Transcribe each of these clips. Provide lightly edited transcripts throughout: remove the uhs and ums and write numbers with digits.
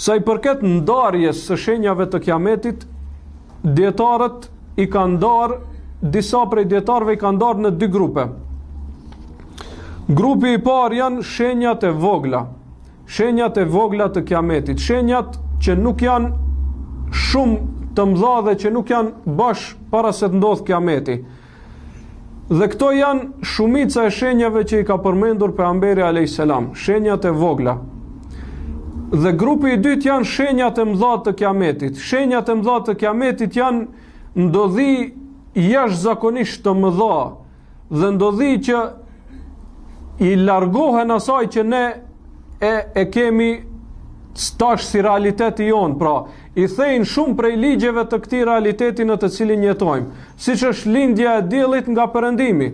Sa i përket ndarjes së shenjave të kiametit, dijetarët i kanë ndarë, disa prej dijetarëve i kanë ndarë në dy grupe. Grupi i parë janë shenjat e vogla, shenjat e vogla të kiametit, shenjat që nuk janë shumë të mëdha dhe që nuk janë bash para se të ndodhë kiameti. Dhe këto janë shumica e shenjave që i ka përmendur pejgamberi alayhis salam, shenjat e vogla. Dhe grupi i dytë janë shenjat e mëdha të kiametit. Shenjat e mëdha të kiametit janë ndodhi jashtëzakonisht të mëdha dhe ndodhi që i largohen asaj që ne e, e kemi tash si realiteti jonë, pra i thejnë shumë prej ligjeve të këtij realiteti në të cilin jetojmë, siç është lindja e diellit nga perëndimi.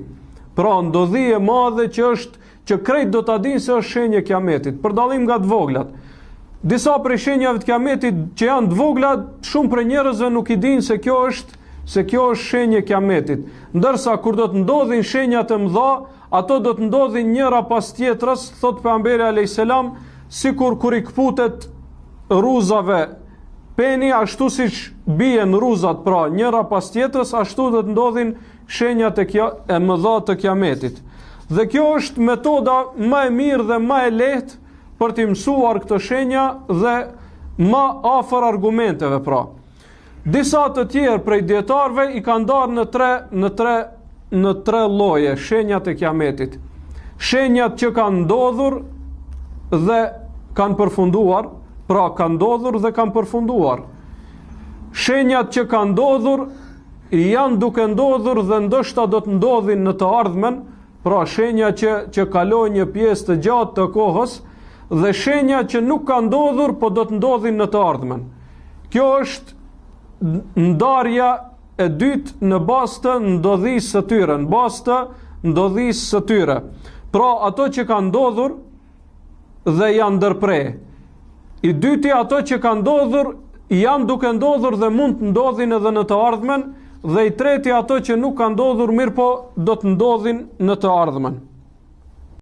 Pra ndodhi e madhe që është që krejt do ta dinë se është shenjë e kiametit, për dallim nga të voglat. Disa prej shenjave të kiametit që janë të vogla, shumë prej njerëzve nuk i dinë se kjo është se kjo është shenjë e kiametit. Ndërsa kur do të ndodhin shenjat e mëdha, ato do të ndodhin njëra pas tjetrës, thotë pejgamberi alayhis salam, sikur kur i këputet rruzave peni ashtu siç bien rruzat, pra njëra pas tjetrës, ashtu do të ndodhin shenjat e kja, e mëdha të kiametit. Dhe kjo është metoda më e mirë dhe më e lehtë për t'i mësuar këto shenja dhe më afër argumenteve, pra. Disa të tjerë prej dijetarëve i kanë ndarë në tre në tre në tre lloje shenjat e kiametit. Shenjat që kanë ndodhur dhe kanë përfunduar, pra kanë ndodhur dhe kanë përfunduar. Shenjat që kanë ndodhur janë duke ndodhur dhe ndoshta do të ndodhin në të ardhmen, Pra shenja që që kalojnë një pjesë të gjatë të kohës dhe shenja që nuk kanë ndodhur, po do të ndodhin në të ardhmen. Kjo është ndarja e dytë në bazë të ndodhisë së tyre, në bazë të ndodhisë së tyre. Pra ato që kanë ndodhur dhe janë ndërpre. I dyti ato që kanë ndodhur janë duke ndodhur dhe mund të ndodhin edhe në të ardhmen dhe i treti ato që nuk kanë ndodhur mirëpo do të ndodhin në të ardhmen.